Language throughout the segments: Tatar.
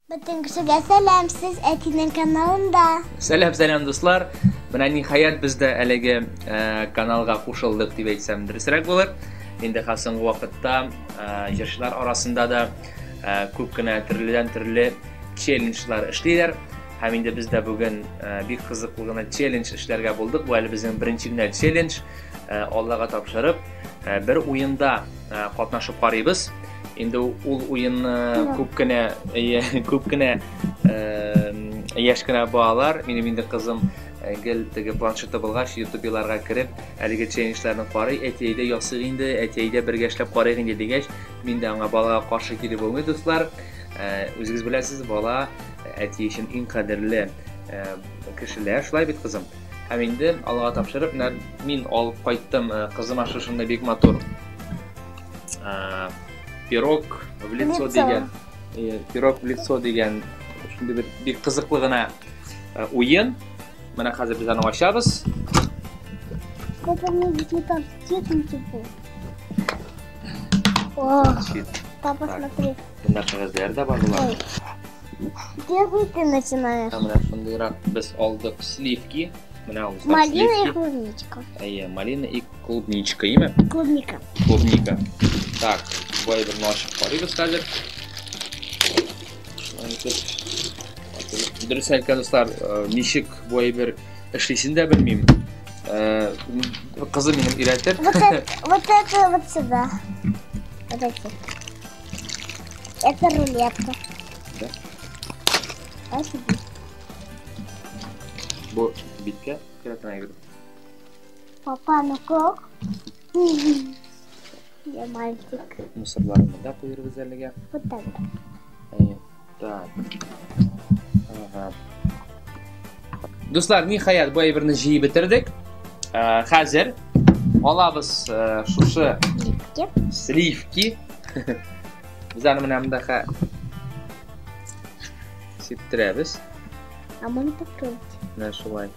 Бөтен кешегә сәлам, сез әтинең каналында. Сәлам, сәлам, дуслар. Менә ниһаять без дә әлеге каналга кушылдык дип әйтсәм дөресрәк булыр. Инде хәзер соңгы вакытта җырчылар арасында да күп кенә төрледән төрле челленджлар эшлиләр. Һәм инде без дә бүген бик кызыклы гына челлендж эшләргә булдык. Бу әле безнең беренче генә челлендж. Аллага тапшырып, бер уенда катнашып карыйбыз. Инде ул уенны күп кенә, күп кенә яшь кенә балалар, минем инде кызым гел теге планшеты булгач, ютубиларга кереп, әлеге челленджларны карый, әти әйдә ясыйк инде, әти әйдә бергә эшләп карыйк инде дигәч, мин дә аңа балага каршы килеп булмый, дуслар. Үзегез беләсез, бала әти өчен иң кадерле кешеләр, шулай бит, кызым? Һәм инде Аллага тапшырып, менә мин алып кайттым кызыма шушындай бик матур пирог в лицо дигән, пирог в лицо дигән шундый бер бик кызыклы гына уен. Менә хәзер без аны ачабыз. Папа, мне здесь не там ничего. О, папа, смотри. Монда кәгазьләр дә бар болар. Первый ты начинаешь. Менә шундыйрак без алдык сливки. Менә ул малина и клубничка. Әйе, малина и клубничка, име? Клубника. Клубника. Так, бу әйберне ачып карыйбыз хәзер. Дөрес әйткән, дуслар, ничек бу әйбер эшлисен дә белмим. Кызым минем өйрәтер. Вот это вот сюда. Вот эти. Это рулетка. Да? А сюда. Бу биткә керәтен әйбер. Папа, ну как? Я мальчик. Мусорларны да куербыз әлегә. Вот так. Әйе. Так. Ага. Дуслар, ниһаять бу әйберне җыеп бетердек. Хәзер алабыз шушы сливки. Без аны менә монда сиптерәбез. А можно попробовать? Менә шулай.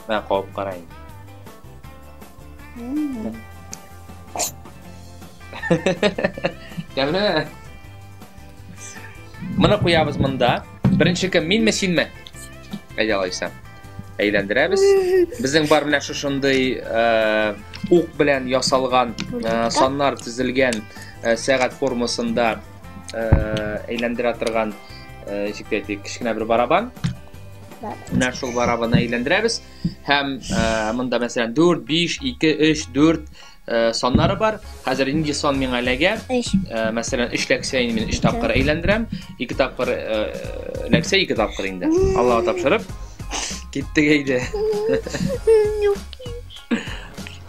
Менә кабып карайын. Тәмлеме? Моны куябыз монда. Беренче кем, минме, синме? Әйдә алайса. Әйләндерәбез. Безнең бар менә шушындый ук белән ясалган саннар төзелгән сәгать формасында әйләндерә торган, ничек тә әйтик, кечкенә бер барабан. Менә шул барабанны әйләндерәбез. Һәм монда мәсәлән 4, 5, 2, 3, 4 саннары бар. Хәзер нинди сан миңа эләгә? Мәсәлән, 3 ләксә инде мин 3 тапкыр әйләндерәм, 2 тапкыр ләксә 2 тапкыр инде. Аллага тапшырып киттек әйдә.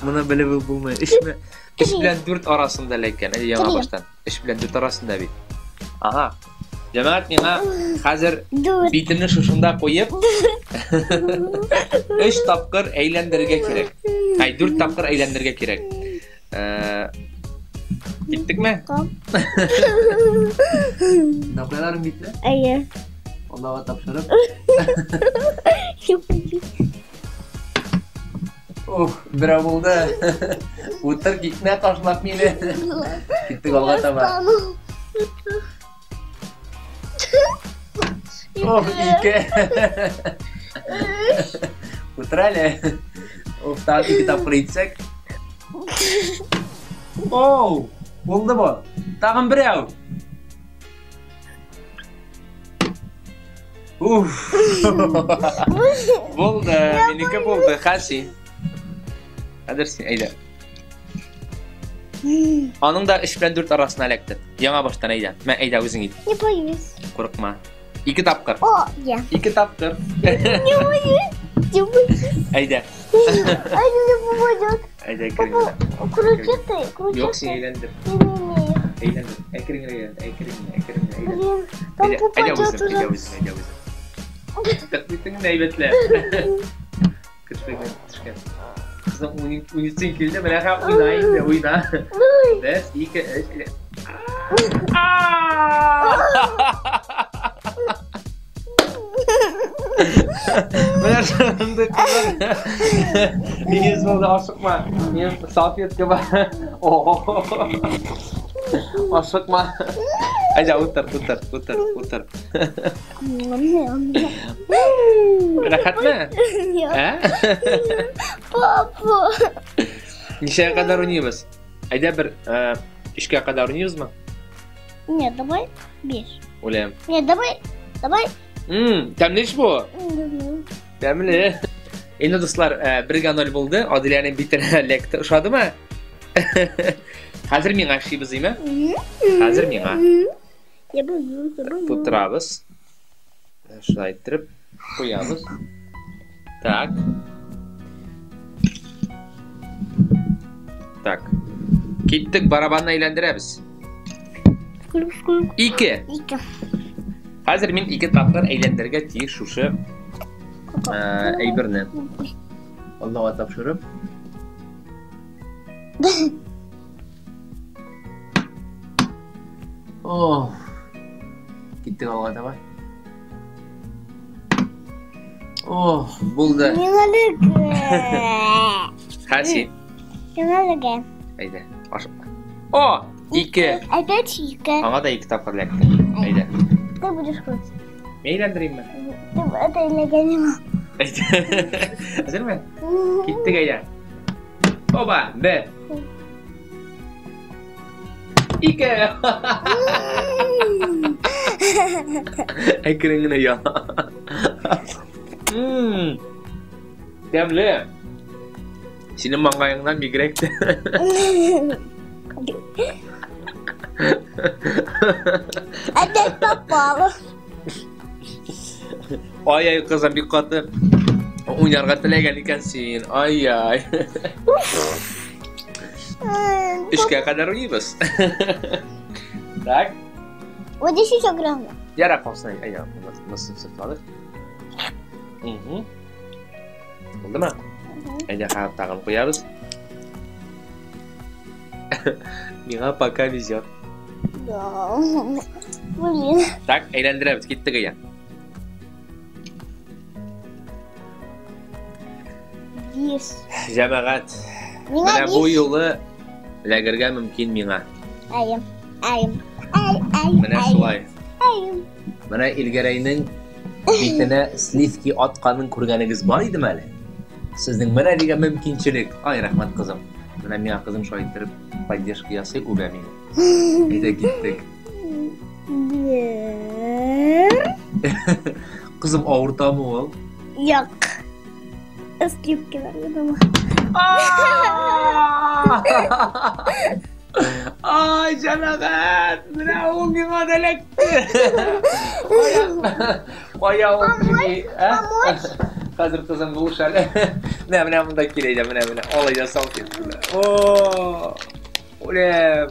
Моны белеп булмый. 3 белән 4 арасында эләккән. Әйдә яңа баштан. 3 белән 4 арасында бит. Ага. Җәмәгать, миңа хәзер битемне шушында куеп 3 тапкыр әйләндерергә кирәк. Ай, 4 тапкыр әйләндерергә кирәк. Киттекме? Напайларың битне? Әйе. Аллага тапшырып. Ух, берәү булды. Утыр, китмә, ташлап мине. Киттек алга таба. Ох, ике. Утыр әле. Ух, тагын ике тапкыр итсәк. Оу, булды бу. Тагын берәү. Уф. Булды, минеке булды. Хәзер син. Хәзер син, әйдә. Аның да 3 белән 4 арасына эләкте. Яңа баштан әйдә. Мә, әйдә үзең ит. Не боюсь. Курыкма. 2 тапкыр. О, я. 2 тапкыр. Не боюсь. Не боюсь. Әйдә. Ай, не попадет. Әйдә, керең. Крути ты, крути. Юк, син әйләндер. Әйләндер. Әкрен генә әйләндер, әкрен генә, әкрен генә әйләндер. Блин, там попадет уже. Әйдә үзең, әйдә үзең. Тәкъдитең дә әйбәтләп. Керфеген төшкән. Кызым уйныйсың килде, менә ха уйна инде, уйна. 1, 2, 3. Менә шундый кызым. Нигез булды, ашыкма. Минем салфетка бар. Ого. Ашыкма. Әйдә, утыр, утыр, утыр, утыр. Рәхәтме? Нет. Ә? Папа. Ничәгә кадәр уйныйбыз? Әйдә бер өчкә кадәр уйныйбызмы? Нет, давай биш. Үләм. Нет, давай, давай. Тәмле ич бу. Тәмле. Инде дуслар, бергә ноль булды. Адиләнең битенә эләкте. Ошадымы? Хәзер миңа эшлибез, име? Хәзер миңа. Я боюсь, я боюсь. Тутырабыз. Шулай иттереп куябыз. Так. Так. Киттек, барабанны әйләндерәбез. Ике. Ике. Хәзер мин ике тапкыр әйләндерергә тиеш шушы әйберне. Аллага тапшырып. Ох. Киттек алга таба. Ох, булды. Миңа эләгә. Хәси. Миңа эләгә. Әйдә, ашыкма. О, ике. Опять ике. Аңа да ике тапкыр эләкте. Әйдә. Ты будешь крутить. Мин әйләндерәйемме? Ты это эләгә миңа. Әйдә. Әзерме? Киттек әйдә. Оба, бер. Ике. Әкрен генә я. Тәмле. Синең маңгаеңнан бигрәк тә. Опять попала. Ай-ай, кызым, бик каты уйнарга теләгән икән син. Ай-ай. Өчкә кадәр уйныйбыз. Так. Вот здесь еще грамма. Ярар калсын, әйдә, монысын сыртладык. Угу. Булдымы? Әйдә, хәзер тагын куябыз. Миңа пока везет. Да. Блин. Так, әйләндерәбез, киттек әйдә. Биш. Җәмәгать. Миңа Менә бу биш. юлы эләгергә мөмкин миңа. Әйем, әйем, әй, әй, Менә әй, шулай. әйем. Менә Илгәрәйнең битенә сливки атканын күргәнегез бар идеме әле? Сезнең менә дигән мөмкинчелек. Ай, рәхмәт, кызым. Менә миңа кызым шулай иттереп поддержка ясый, үбә мине. Әйдә киттек. Бер. Кызым, авыртамы ул? Юк. Сливкилар дома. Ай, җәмәгать, менә ул миңа да эләкте. Кая ул теге, ә? Хәзер кызым булыш әле. Менә, менә монда килә иде, менә, менә. Алай да сал кил. О, үлем.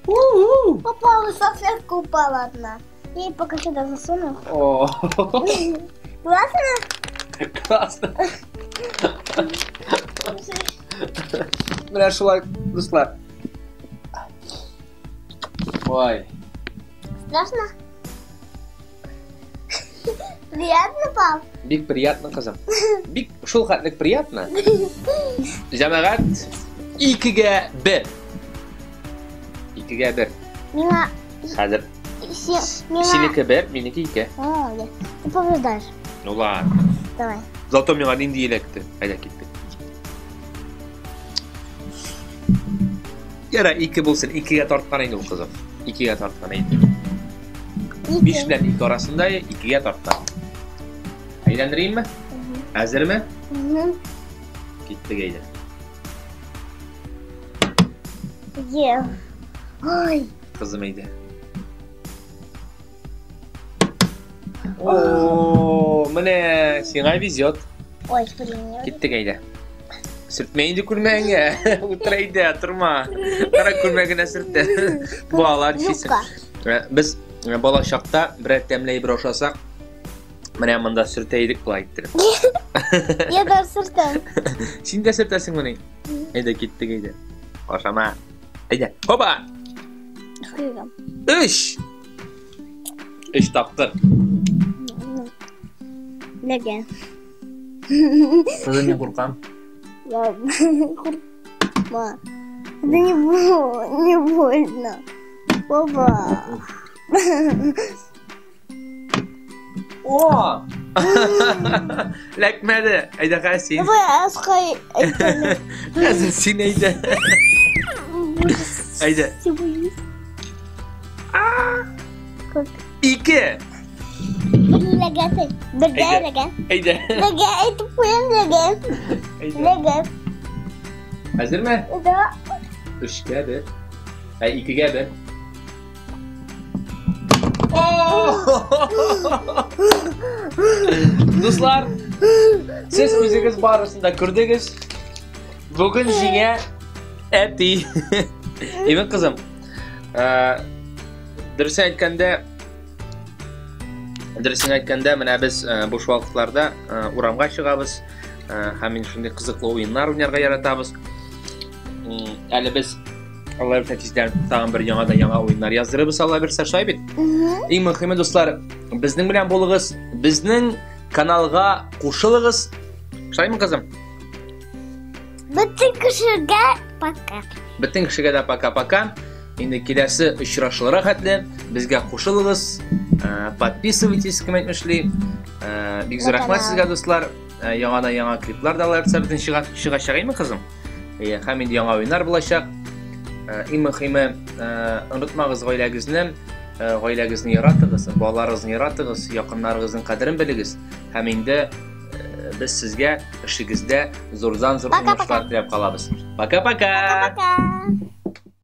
У-у. Попала, салфетка упала одна. Я ей пока сюда засуну. О. Классно? Классно. Менә шулай, дуслар. Ой. Страшно? Приятно, пап? Бик приятно, кызым. Бик шул хәтлек приятно. Җәмәгать, икегә бер. Икегә бер. Миңа Хәзер миңа синеке бер, минеке ике. О, я. Ты побеждаешь. Ну ладно. Давай. Зато миңа нинди эләкте. Әйдә киттек. Яра, ике булсын. Икегә тарткан инде ул, кызым. Икегә тарткан инде. Биш белән ике арасында икегә тарткан. Әйләндерәйемме? Әзерме? Киттек әйдә. Е. Ой. Кызым әйдә. О, менә сиңа везет. Ой, блин. я Киттек әйдә. Сөртмә инде күлмәгеңә. Утыр әйдә, торма. Кара күлмәгенә сөртә. Балалар нишлисең? Юбка. Без бала чакта берәр тәмле әйбер ашасак, менә монда сөртә идек болай иттереп. Я даже сөртәм. Син дә сөртәсеңмени? Әйдә киттек әйдә. Ашама. Әйдә. Опа! Сколько? Өч. Өч тапкыр. Нәгә? Кызым, мин куркам. Куркма. Это не больно. Папа. О! Эләкмәде. Әйдә, хәзер син. Давай аска әйтәле. Хәзер син әйдә. Әйдә. Ике. Бер эләгәсең. Бергә эләгә. Әйдә. Бергә әйтеп куям эләгә. Әйдә. Эләгә. Әзерме? Да. Өчкә бер. Ә икегә бер. Дуслар, сез үзегез барысын да күрдегез. Бүген җиңә әти. Эвен кызым, дөресен әйткәндә, дөресен әйткәндә, менә без буш вакытларда урамга чыгабыз һәм инде шундый кызыклы уеннар уйнарга яратабыз. Әле без Алла бирсә тиздән тагын бер яңа да яңа уеннар яздырырбыз, Алла бирсә, шулай бит? Иң мөһиме, дуслар, безнең белән булыгыз, безнең каналга кушылыгыз. Шулаймы, кызым? Бөтен кешегә пока. Бөтен кешегә дә пока-пока. Инде киләсе очрашуларга хәтле безгә кушылыгыз, подписывайтесь, кем әйтмешли. Бик зур рәхмәт сезгә, дуслар. Яңадан яңа клиплар да алар бөтен чыгачак, әйме, кызым? Һәм инде яңа уеннар булачак. Иң мөһиме, онытмагыз гаиләгезне, гаиләгезне яратыгыз, балаларыгызны яратыгыз, якыннарыгызның кадерен белегез. Һәм инде без сезгә эшегездә зурдан-зур уңышлар теләп калабыз. Пока-пока! Пока-пока!